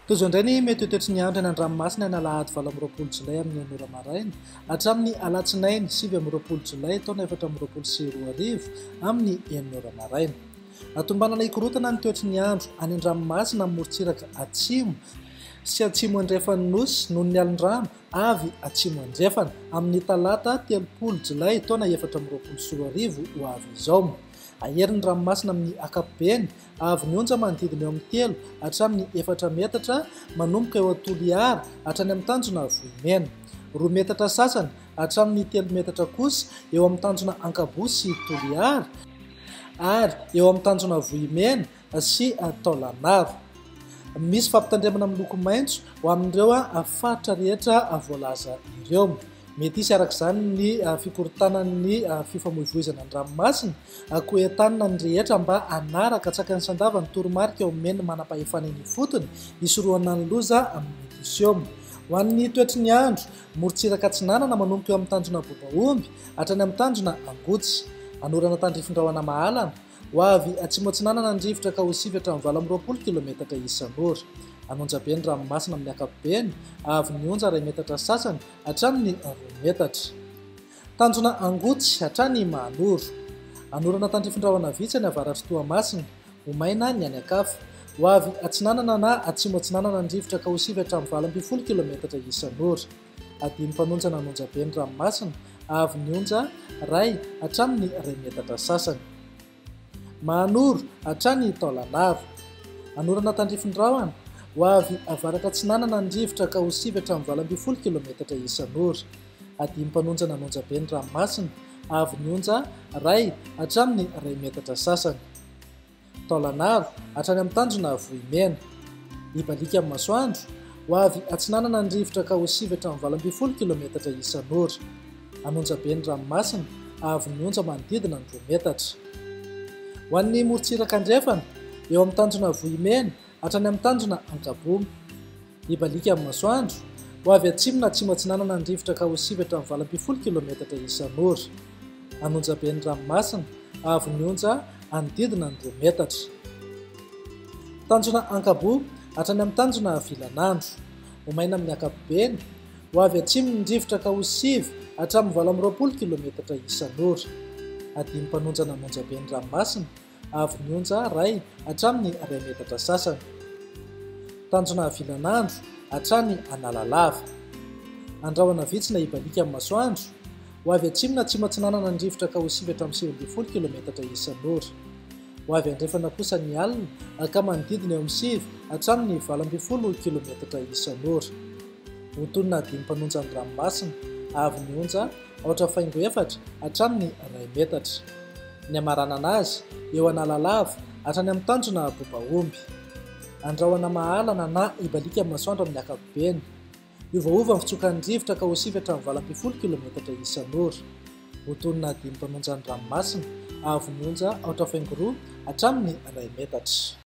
Toy izao indray ny mety ho toetry ny andro any an-dranomasina ny alahady 28 jolay amin'ny enina ora maraina hatramin'ny alatsinainy 29 jolay taona 2024 amin'ny enina ora maraina. Tombanana hikorotana ny toetry ny andro any an-dranomasina amin'ny morontsiraka atsimo sy atsimo andrefan'ny Nosy noho ny alin-drano avy atsimo andrefana amin'ny talata 30 jolay taona 2024 ho avy izao. Hahery ny ranomasina amin'ny ankapobeny Avy ny onja manodidina eo amin'ny telo hatramin'ny efatra metatra manomboka eo Toliara hatrany amin'ny tanjona Vohimena. Roa metatra sasany hatramin'ny telo metatra kosa eo amin'ny tanjona Ankaboa sy Toliara ary eo amin'ny tanjona Vohimena sy Taolagnaro. Misy fampitandremana miloko maitso ho amin'ireo faritra rehetra voalaza ireo. Mety hisy araka izany ny fikorontanan'ny fifamoivoizana an-dranomasina, koa entanina ny rehetra mba hanaraka antsakany sy andavany ny toromarika omen'ny manam-pahefana eny ifotony hisorohana ny loza mety hiseho. Ho an'ny toetry ny andro, morontsiraka atsinanana manomboka eo amin'ny tanjona Bobaomby hatrany amin'ny tanjona Angotsy. Hanorana tandrifin-drahona mahalana. Ho avy atsimo atsinanana ny rivotra ka ho sivy hatramin'ny 28 kilometatra isan'ora. Hanonja be ny ranomasina amin'ny ankapobeny, avy ny onja iray metatra sasany hatramin'ny roa metatra. Tanjona Angotsy hatrany Mahanoro. Hanorana tandrifin-drahona vitsy any avaratr'i Toamasina. Ho maina ny any an-kafa. Ho avy atsinanana na atsimo atsinanana ny rivotra ka ho sivy hatramin'ny 18 kilometatra isan'ora. Hadino mpanonjana hanonja be ny ranomasina, avy ny onja iray hatramin'ny iray metatra sasany. Mahanoro hatrany Taolagnaro. Hanorana tandrifin-drahona, ho avy avaratra atsinanana ny rivotra ka ho sivy hatramin'ny 18 kilometatra isan'ora. Hadino mpanonjana hanonja be ny ranomasina, avy ny onja iray hatramin'ny iray metatra sasany. Taolagnaro, hatrany amin'ny tanjona Vohimena. Hibaliaka amin'ny masoandro, ho avy atsinanana ny rivotra ka ho sivy hatramin'ny 18 kilometatra isan'ora. Hanonja be ny ranomasina, avy ny onja manodidina ny roa metatra. Ho an'ny morontsiraka andrefana, eo amin'ny tanjona Vohimena hatrany amin'ny tanjona Ankaboa. Hibaliaka amin'ny masoandro, ho avy atsimo na atsimo atsinanana ny rivotra ka ho sivy hatramin'ny 18 kilometatra isan'ora. Hanonja be ny ranomasina, avy ny onja hanodidina ny roa metatra. Tanjona Ankaboa hatrany amin'ny tanjona Vilanandro. Ho maina amin'ny ankapobeny, ho avy atsimo ny rivotra ka ho sivy hatramin'ny 28 kilometatra isan'ora. Hadino mpanonja nanonja be ny ranomasina, avy ny onja iray hatramin'ny iray metatra sasany. Tanjona Vilanandro hatrany Analalava. Andrahona vitsy na hibaliaka amin'ny masoandro, ho avy atsimo na atsimo atsinanana ny rivotra ka ho sivy hatramin'ny 19 kilometatra isan'ora. Ho avy andrefana kosa ny alina ka manodidina eo amin'ny sivy hatramin'ny 18 kilometatra isan'ora. Ho tonona hadino mpanonja ny ranomasina, avy ny onja aotra faingo efatra hatramin'ny iray metatra. Ny hamaranana azy, eo Analalava hatrany amin'ny tanjona Bobaomby. Andrahona mahalana na hibaliaka amin'ny masoandro amin'ny ankapobeny. Hiovaova ny fitsokan'ny rivotra ka ho sivy hatramin'ny 18 kilometatra isan'ora. Ho tonona hadino mpanonja ny ranomasina, avy ny onja aotra faingo roa hatramin'ny iray metatra.